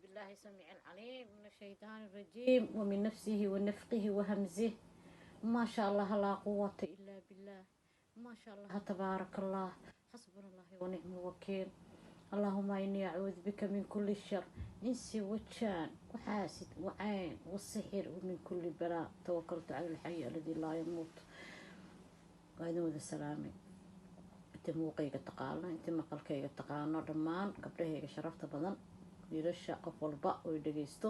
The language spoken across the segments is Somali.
بالله السميع العليم من الشيطان الرجيم ومن نفسه ونفقه وهمزه. ما شاء الله لا قوة إلا بالله، ما شاء الله تبارك الله، حسبنا الله ونعم الوكيل. اللهم إني أعوذ بك من كل شر، إنس وجان وحاسد وعين والسحر ومن كل بلاء. توكلت على الحي الذي لا يموت. Waa idin wada salaamay inta muuqayga taqaano, inta maqalkayga taqaano, dhammaan gabdhahayga sharafta badan, wiilasha, qof walba oy dhagaysto.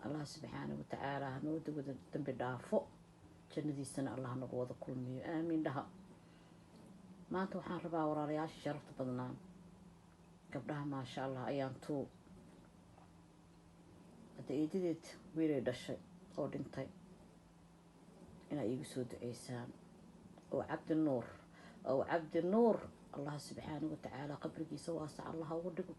Allah subxaana watacaala hanooda wada dambi dhaafo, jannadiisana Allah nagu wada kulmiyo, aamiin dhaha. Maanta waxaan rabaa, walaalayaasha sharafta badnaa, gabdhaha, maasha Allah, ayaan tuu hadda eedadeed wiilay dhashay oo dhintay inaa iigu soo duceysaan oo Cabdi Nuur, oo Cabdi Nuur Allah subxaana watacaala qabrigiisa waasac Allah ugu dhigo,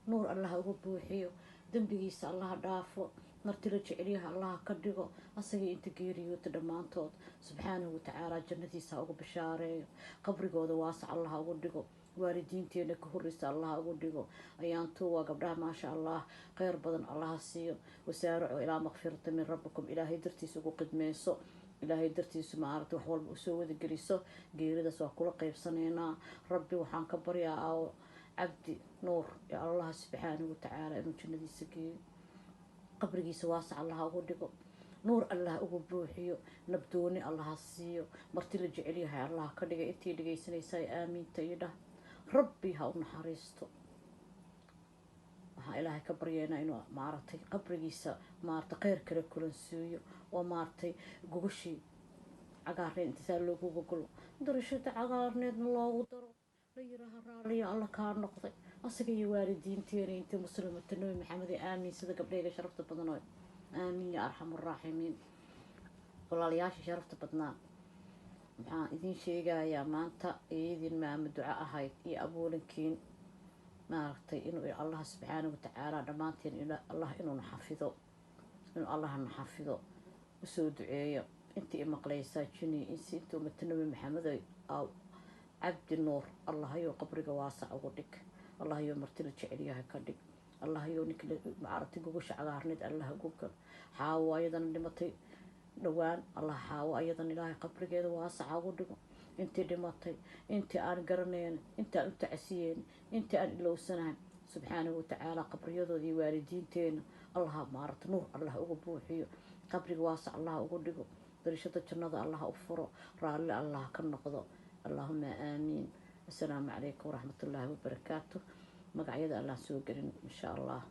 nuur Allah uga buuxiyo, dembigiisa Allaha dhaafo, martila jecelyaha Allaha ka dhigo, asagii inta geeriyoota dhammaantood subxaanahu watacaala jannadiisa ha uga bishaareeyo, qabrigooda waasac Allaha ugu dhigo, waalidiinteena ka horreysa Allaha ugu dhigo. Ayaantuu waa gabdhaha, maasha Allah, kheyr badan Allaha siiyo. وسارعوا إلى مغفرة من ربكم. Ilaahay dartiisa ugu qidmeyso, Ilaahay dartiisu maaragta wax walba usoo wada geliso. Geeridaas waa kula qeybsanaynaa. Rabbi waxaan ka baryaa oo Cabdi Nuur ee Allah subxaanahu watacaala inuu jannadiisa geeyo, qabrigiisa waasac Allaha ugu dhigo, nuur Allah ugu buuxiyo, nabdooni Allaha siiyo, marti la jecelyahay Allah ka dhigay. Intii dhegaysanaysaa aamiinta iyo dhah. Rabbi ha u naxariisto. Waxaan Ilaahay ka baryeynaa inuu maaragtay qabrigiisa maaragtay kheyr kale kulansiiyo, oo maaragtay gogashii cagaarneed inta saa loogu gogolo, darashada cagaarneedna loogu daro, la yiraaha raaliya Alla kaa noqday, asaga iyo waalidiinteena, intii muslimata Nabi Maxamed ee aamiin. Sida gabdhayga sharafta badan oo aamiin ya arxam araaximiin. Walaalayaasha sharafta badnaa, maxaan idiin sheegayaa maanta? Iyadiin maama duco ahayd iyo abuulankiin maaragtay inuu Allah subxaana watacaala dhammaanteen Allah inuuna xafido, inuu Allah na xafido usoo duceeyo. Intii imaqlaysaa, jini insi, intii ummata Nabi Maxamed, Cabdi Nuur Allahayou qabriga waasac ugu dhig, Allahayou martila jecelyahay ka dhig, Allahayou ninka maaragtay gogosha cagaarneed Allah ugu gal. Xaawo ayadana dhimatay dhowaan, Allah Xaawo ayadan Ilaahay qabrigeeda waasaca ugu dhigo. Intii dhimatay, intii aan garanayn, intii aan u tacsiyeyn, intii aan ilowsanayn, subxaanahu watacaala qabriyadooda iyo waalidiinteena Allah maaragta nuur Allah uga buuxiyo, qabriga waasac Allah ugu dhigo, darishada jannada Allah u furo, raalli Allah ka noqdo. Allahuma aamiin. Assalaamu calaykum waraxmatullaahi wabarakaatu. Magacyada Allah soo gelin, insha Allah.